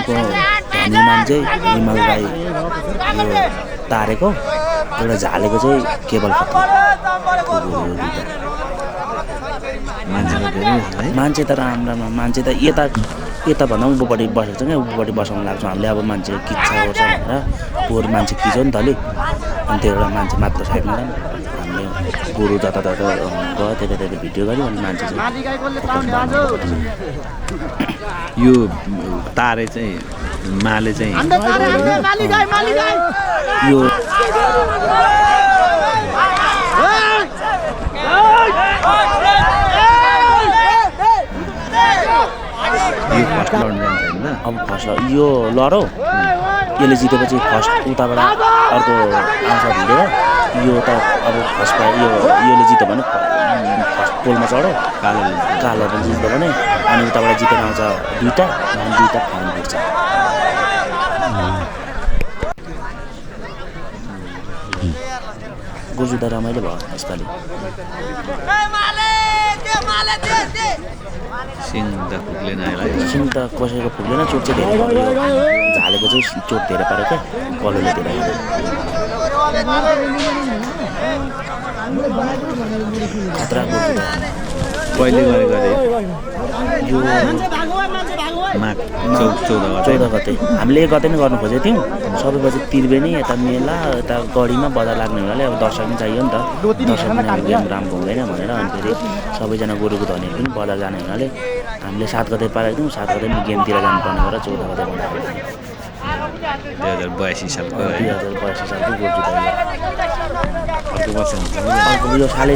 धनी मान्छे विमल राई तारेको एउटा झालेको चाहिँ केवल मान्छे त राम्रो मान्छे त यता भन्दा उँभोपट्टि बसेको छ क्या उँभोपट्टि बसाउनु लाग्छौँ हामीले अब मान्छे किच्छ ओर्छ भनेर पोहोर मान्छे किच्यो नि त अलिक अनि त्यो एउटा मान्छे मात्र साइडमा हामीले गोरु जतातता गयो त्यता भिडियो गऱ्यो अनि मान्छे चाहिँ यो तारे चाहिँ माले चाहिँ यो अब फर्स्ट यो लडो यसले जितेपछि फर्स्ट उताबाट अर्को आउँछ भिडियो यो त अब फर्स्ट योले जित्यो भने फर्स्ट पोलमा चढ्यो कालो पनि जित्यो भने अनि उताबाट जितेर आउँछ दुईवटा अनि दुईवटा फाइन भेट्छ गोरु त रमाइलो भयो यसपालि सिङ त कसैको फुक्लेन चोट चाहिँ धेरै पऱ्यो झालेको चाहिँ चोट धेरै पऱ्यो क्या कलोले धेरै खतरा गोरु कहिले गरे यो माघ 14 गते हामीले 1 गते नै गर्नु खोजेको थियौँ सबैपछि त्रिवेणी यता मेला यता गढीमा बजार लाग्ने हुनाले अब दर्शक पनि चाहियो नि त दर्शक पनि अब गेम राम्रो हुँदैन भनेर अनि फेरि सबैजना गोरुको धनीहरू पनि बजार जाने हुनाले हामीले 7 गते पारेको थियौँ 7 गते पनि गेमतिर जानुपर्ने भएर 14 गते बनाएको 2082 सालको गोरु अर्को यो सालै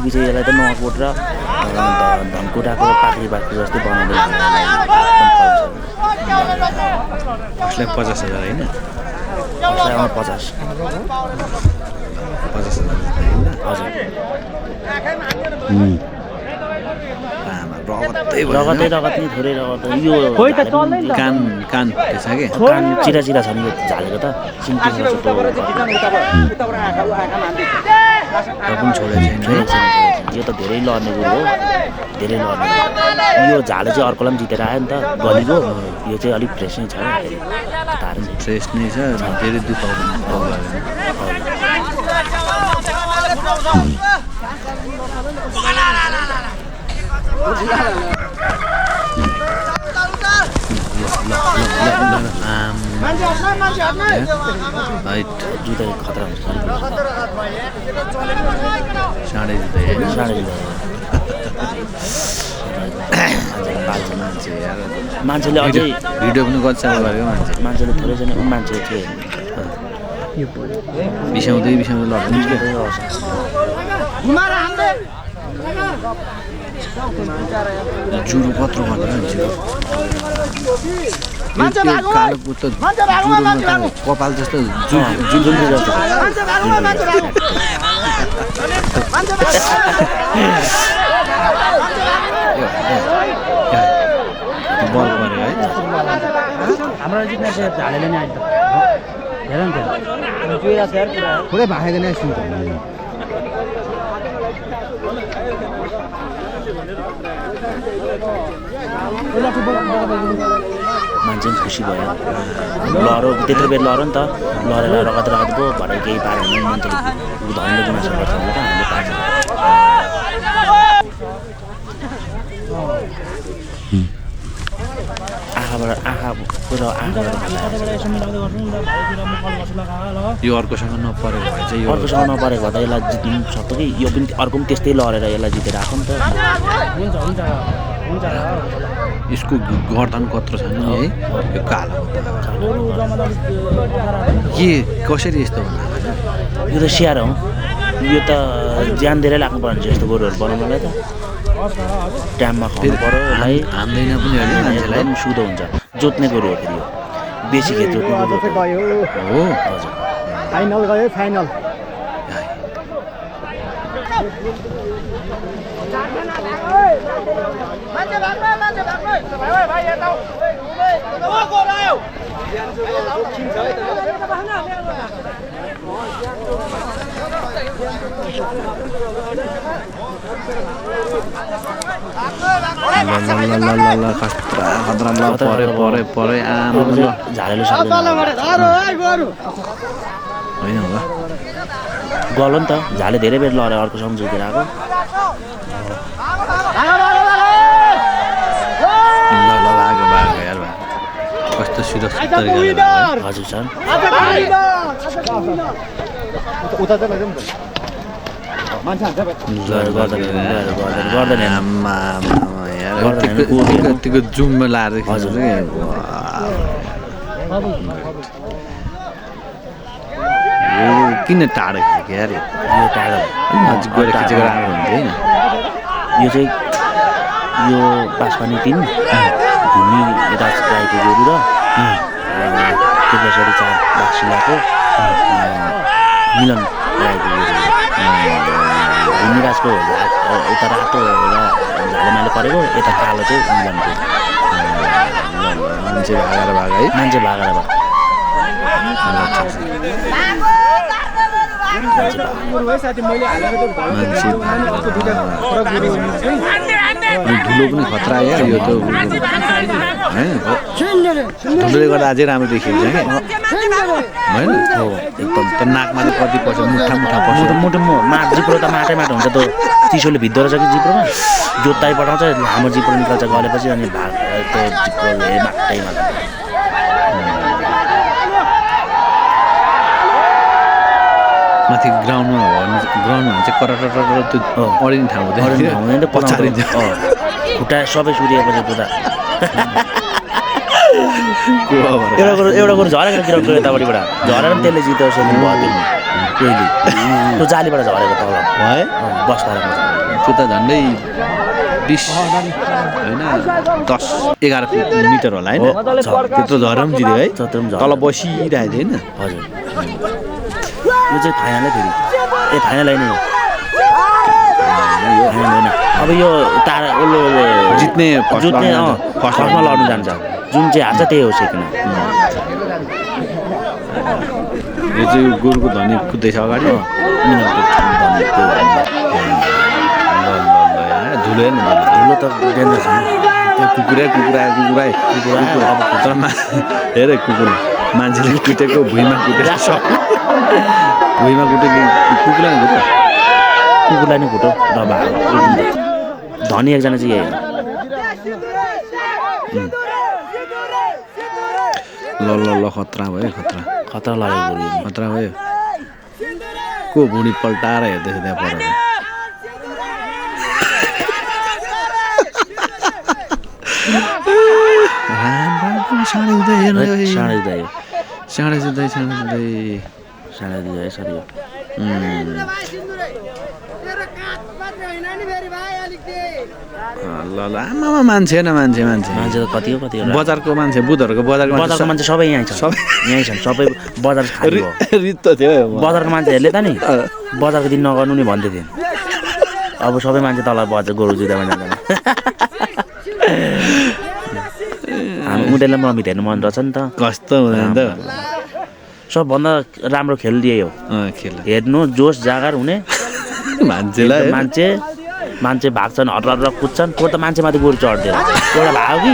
पछि यसलाई त नवाकोट र धनकुटाको पाखरी जस्तै बनाउँदै उसलाई 50,000 होइन 50 हजुर रगत नि थोरै रगत यो कान फुटेछ कि कान चिरा छ नि यो झालेको त पनि छोडेको छैन यो त धेरै लड्ने कुरो हो धेरै लड्ने यो झाले चाहिँ अर्कोलाई पनि जितेर आयो नि त गलीको यो चाहिँ अलिक फ्रेस नै छ फ्रेस नै छ धेरै दुःख जुत्ता खतरा हुन्छ साढे मान्छेले अझै भिडियो पनि गर्छ मान्छेले थोरैजना मान्छे थियो बिसाउँदै लड्नु जुरो कत्रो कपाल जस्तो बल पऱ्यो है हाम्रो जित्ने झालेले नै आइन्छ हेर नि पुरै भागेको नै सुन्छ मान्छे पनि खुसी भयो लह्रो त्यत्रो बेर लह्रो नि त लडेर रगत भयो भरे केही पाऱ्यो भने मान्छेले धनीले गुनासो गर्छ भने त हामीले पार्छ यो अर्कोसँग नपरेको भए चाहिँ अर्कोसँग नपरेको भए त यसलाई जित्नु सक्छ कि यो पनि अर्को पनि त्यस्तै लडेर यसलाई जितेर आएको नि त यसको गर्दन कत्रो छ नि है यो कालो के कसरी यस्तो भन्दा यो त स्याहार हो यो त ज्यान धेरै लाग्नु पर्ने जस्तो गोरुहरू बनाउनलाई त टाइममा खुवाउनु पर्यो यसलाई हान्दैन पनि मान्छेलाई पनि सुधो हुन्छ जोत्ने गोरु हो फेरि यो बेसी खेत जोत्नु अब चाहिँ गयो हो हजुर फाइनल गयो फाइनल खतरा खतरा ल परे आमा ल झालेले सक्दैन होइन होला गलो नि त झाले धेरै बेर लड्यो अर्को सम्झुतिर आएको भागो यार कस्तो सुरक्षित तरिकाले हजुर सर उता चाहिँ लैजाउँ त मान्छे हान्छ गर्दैन यतिको जुममा लाएर हजुर। किन टाढो खिचेको यार यो टाढो नजिक गएर खिचेको राम्रो हुन्थ्यो होइन यो चाहिँ यो बाँसपानी 3 भूमि राज राईको गोरु र त्रिपुरेश्वरी 4 बाक्सिलाको मिलन राईको गोरु भूमि राजको उता रातो र झालेमाले परेको यता कालो चाहिँ मिलनको मान्छे भागेर भाग है मान्छे भागेर भयो धुलो पनि खतरा आयो यो त धुलोले गर्दा अझै राम्रो देखिन्छ कि होइन हो एकदम त नाकमा चाहिँ कति पर्छ मुठा पर्छ मोटो जिप्रो त माटै माटो हुन्छ त चिसोले भिद्दो रहेछ कि जिप्रोमा जोत्ताइ पठाउँछ लामो जिप्रो निकाल्छ गलेपछि अनि भाग त्यो जिप्रोले माटै माटो माथि ग्राउन्डमा चाहिँ कराटर त्यो अडिने ठाउँ हुँदैन पछाडिन्छ खुट्टा सबै सुरिएपछि पुरा एउटा एउटा कुरो झरेको गिराउँछ यतापट्टिबाट झरेर पनि त्यसले जित्यो सेलिङ भयो पहिले त्यो जालीबाट झरेको तल है बस्दा त्यो त झन्डै 20 होइन 10-11 मिटर होला होइन त्यत्रो झरेर पनि जित्यो है तल बसिरहेको थियो होइन हजुर यो चाहिँ फाइनलै फेरि फाइनल होइन यो फाइनल होइन अब यो तारा उसले जित्ने फर्स्टमा लड्नु जान्छ जुन चाहिँ हार्छ त्यही हो सेकेन्ड यो चाहिँ गोरुको धनी कुद्दैछ अगाडि धुलो हेर्नु धुलो त डेन्जर छ कुकुरा अब खुट्टामा हेरे कुकुर मान्छेले कुटेको भुइँमा कुटेको भुइँमा कुटेको कुकुरलाई नै फुटो र धनी एकजना चाहिँ यही ल खतरा भयो खतरा लागेको खतरा भयो को भुँडी पल्टाएर हेर्दैछ त्यहाँ पर साँढे जुत्दै सरी ल आमामा मान्छे त कति हो बजारको मान्छे बुधहरूको बजारको मान्छे सबै यहीँ छन् सबै बजार खाली हो रित्त थियो बजारको मान्छेहरूले त नि बजारको दिन नगर्नु नि भन्दै थियो अब सबै मान्छे तल बजार गोरु जुत्तामा जाँदैन उनीहरूलाई मम्मी हेर्नु मन रहेछ नि त कस्तो हुँदैन त सबभन्दा राम्रो खेल दिए हो हेर्नु जोस जागर हुने मान्छेलाई मान्छे भाग्छन् हर्र कुद्छन् को त मान्छेमाथि गोरु चढ्दैन एउटा भाग्यो कि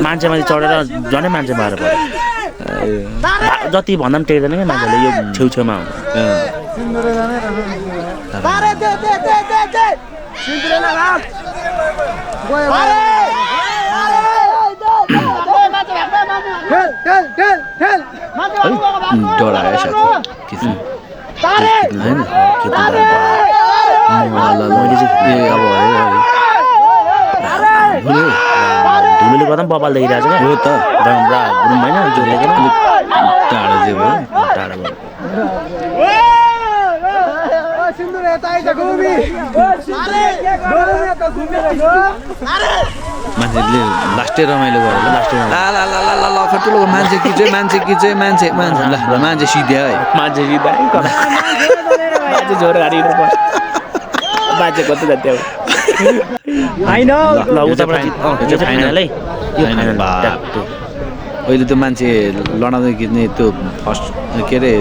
मान्छेमाथि चढेर झनै मान्छे मारेर पऱ्यो जति भन्दा पनि टेक्दैन क्या मान्छेले यो छेउछेउमा डरायो साथी धुलोले गर्दा पनि बबाल देखिरहेको छ क्या हो त गुरुङ होइन जोडले टाढो चाहिँ भयो टाढो भयो मान्छेले लास्टै रमाइलो गरेर लास्टै रमाइलो। ला ला ला ला ला ला ठुलो मान्छे कि चाहिँ ल मान्छे सिध्या है मान्छे सिधा मान्छे जोर गाडी मान्छे कति जान्थ्यो होइन ल उताबाट यो चाहिँ फाइनल है यो फाइनल ट्याक्कै अहिले त्यो मान्छे लडाउँदै खिच्ने त्यो फर्स्ट के अरे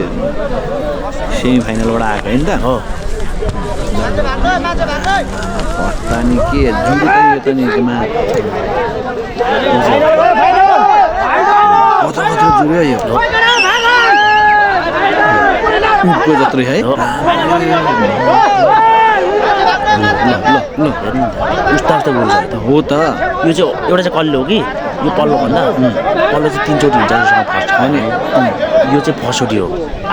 सेमी फाइनलबाट आएको होइन त हो पत्ता नि के जुन यो त नि त्यसमा कत्रो जुर्यो यो उठको जत्रै है उस्ता उस्ता गोल छ हो त यो चाहिँ एउटा चाहिँ कल्लो हो कि यो पल्लो भन्दा पल्लो चाहिँ 3 चोटि हुन्छ जसमा फर्स्ट अनि यो चाहिँ फर्स्ट चोटि हो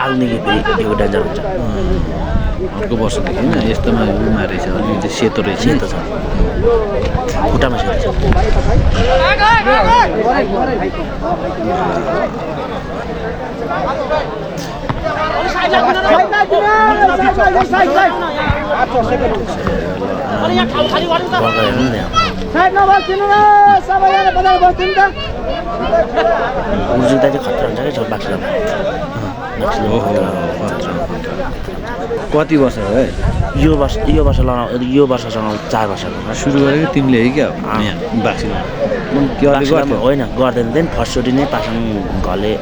आग्ने कि फेरि यो डेन्जर हुन्छ अर्को वर्षदेखि होइन यस्तोमा उमा रहेछ अलिकति चाहिँ सेतो रहेछ सेतो छ खुट्टामा सेतो छ उर्जुदा चाहिँ खतरा हुन्छ क्या बाक्सिलो कति वर्ष हो है यो वर्ष यो वर्षसँग 4 वर्ष सुरु गरेको तिमीले है क्या यहाँ बाक्सिलो के अरे गर्थ्यौ होइन गर्दैन फर्स्ट चोटि नै पासाङ घले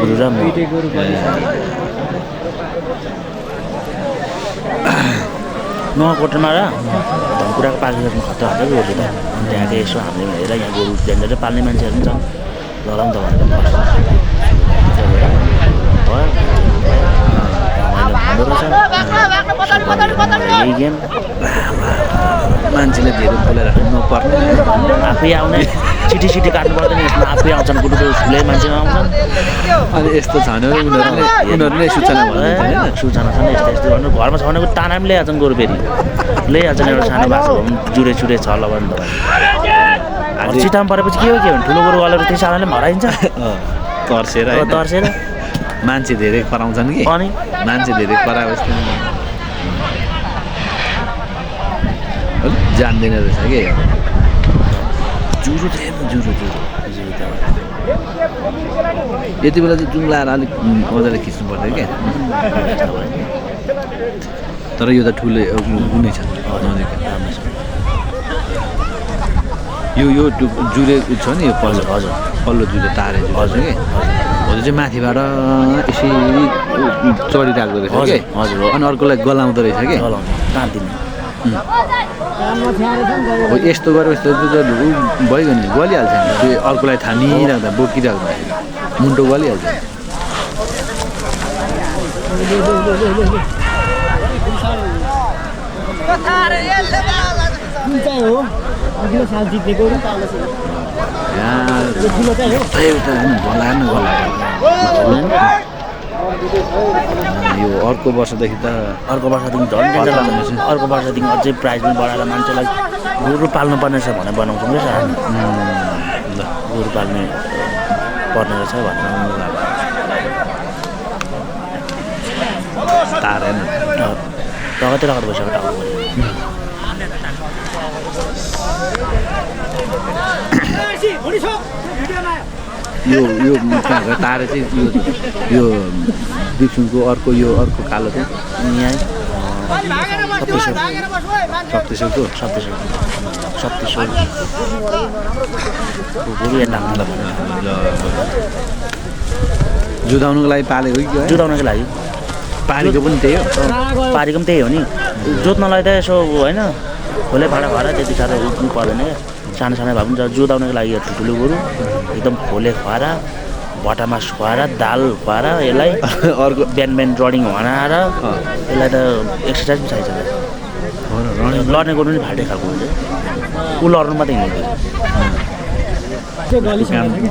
गुरु र म नुवाकोटमा र धनकुराको पाल्ने खतरा हुन्छ कि गोरुले त त्यहाँको यसो हामीले हेरेर यहाँ गोरु झन्डै पाल्ने मान्छेहरू पनि छ लडाउँ त भनेर यही गेम मान्छेले धेरै बोलेर नपर्ने आफै आउने सिटी काट्नु पर्दैन यसमा आफै आउँछन् गुरुको ठुलै मान्छेमा आउँछन् अनि यस्तो छ भने उनीहरूले सूचना भन्दैन सूचना छ नि यस्तो भन्नु घरमा छ भनेको ताना पनि ल्याइहाल्छन् गोरु फेरि ल्याइहाल्छन् एउटा सानो बाछो जुरे छ ल भन्नु चिटामा परेपछि के हो भने ठुलो गोरु गलेर त्यही सानाले हराइन्छ तर्सेर मान्छे धेरै कराउँछन् कि अनि मान्छे धेरै कराएपछि जान्दैन रहेछ कि जुरो यति बेला चाहिँ जुङ लाएर अलिक मजाले खिच्नु पर्दैन क्या तर यो त ठुलो हुने छ यो जुरे छ नि यो पल्लो जुरे तारे जुरे कि हो चाहिँ माथिबाट यसरी चढिरहेको रहेछ कि अनि अर्कोलाई गलाउँदो रहेछ कि हो यस्तो गरेपछि त भइगयो नि गलिहाल्छ नि त्यो अर्कोलाई थामिराख्दा बोकिराख्दा मुन्टो गलिहाल्छ यो अर्को वर्षदेखि त झन् डेन्जर लाग्छ अर्को वर्षदेखि अझै प्राइज पनि बढाएर मान्छेलाई गोरु पाल्नुपर्ने छ भनेर बनाउँछौँ क्या सर ल गोरु पाल्ने पर्ने रहेछ भनेर तारेन रगतै रगत भइसक्यो टाउको यो तारे चाहिँ यो बिक्सुङको अर्को कालो चाहिँ यहाँ सप्तेश्वरको जुधाउनुको लागि पालेको कि जुधाउनको लागि पानीको पनि त्यही हो पारीको पनि त्यही हो नि जोत्नलाई त यसो होइन खोले भाँडा भएर त्यति साह्रो उठ्नु पर्दैन क्या सानो भए पनि जोताउनको लागि ठुल्ठुलो गोरु एकदम खोले खुवाएर भट्टामा खुवाएर दाल खुवाएर यसलाई अर्को बिहान रनिङ बनाएर यसलाई त एक्सर्साइज पनि चाहिन्छ लड्ने गोरु पनि फाल्टे खालको हुन्छ ऊ लड्नु मात्रै हिँड्दैन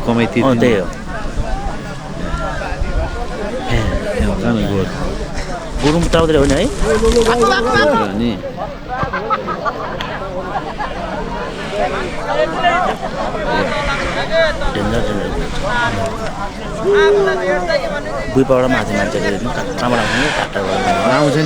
कमाइ त्यही हो गोरु ताउँदै हो नि है नि डेन्जर बुइपाबाट माथि मान्छेले कहाँबाट आउँछ नि टाटाबाट आउँछ नि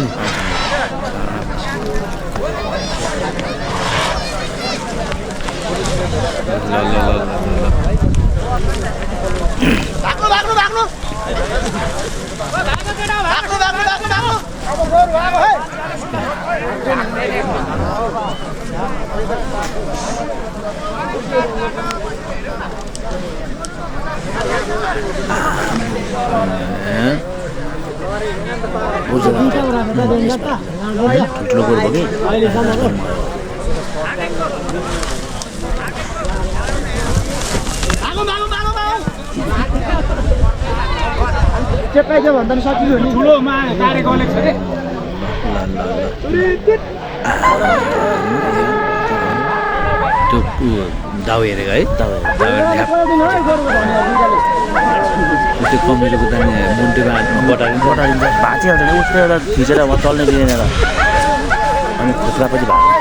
ठुल्ठुलो गोरु भयो कि चेपाइदियो भन्दा नि सकियो नि ठुलोमा गाडी गलेको छ रे त्यो दाउ हेरेको है दाउ त्यो कमिटीको त मुन्टेमा बटालिन्छ भाँचिहाल्छ नि उसले एउटा थिचेर म चल्ने दिँदैन र अनि खुच्रापछि भाग्यो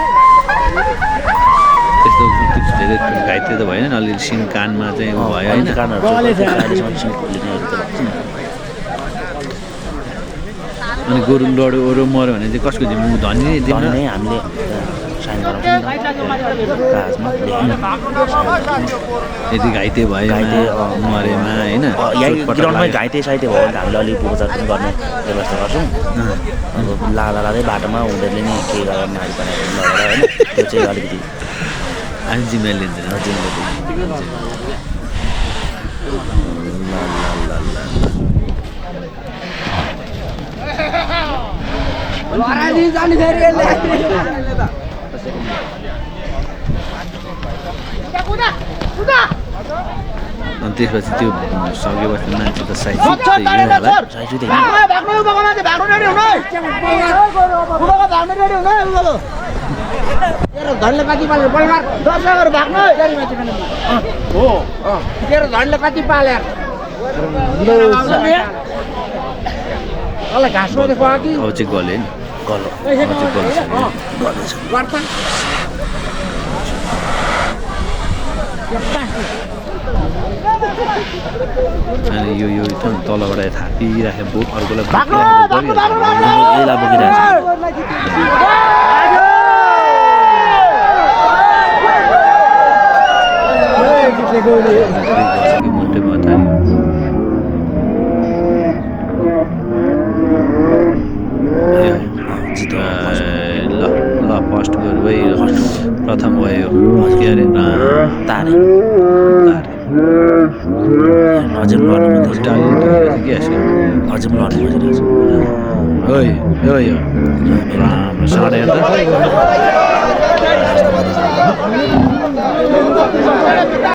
त्यस्तो धेरै घाइते त भएन अलिअलि सिङ कानमा चाहिँ भयो होइन अहिलेसम्म सिङ खोलिने त भएको छैन अनि गोरु लड्यो ओरो मऱ्यो भने चाहिँ कसको जिम्मा धनी नै दिनु नै हामीले साइन गराउँछौँ कागजमा यदि घाइते भयो घाइते मरेमा होइन यहीँ ग्राउन्डमै घाइते साइते भयो भने हामीले अलिक उपचार पनि गर्ने व्यवस्था गर्छौँ अब लाँदै बाटोमा उनीहरूले नि के गरेर मारी बनाएको लगेर होइन त्यो चाहिँ अलिकति अनि जिम्मा लिँदैन अनि त्यसपछि त्यो सकेपछि मान्छे त साइज धनले कति पाल्यो बलगार 10 हजार भाग्नु हो तेरो धनले कति पाल्यो अल घाँसमा देखो कि अब चाहिँ गल्यो नि गलो अनि यो तलबाट थापिराख्यो बोक अर्कोलाई यसलाई बोकिरहेको मुन्टे भयो ल फर्स्ट गरौँ है प्रथम भयो के अरे तारे अझै लड्नु के अझै लड्नु खोजिरहेको छ राम्रो साढे हेर्दा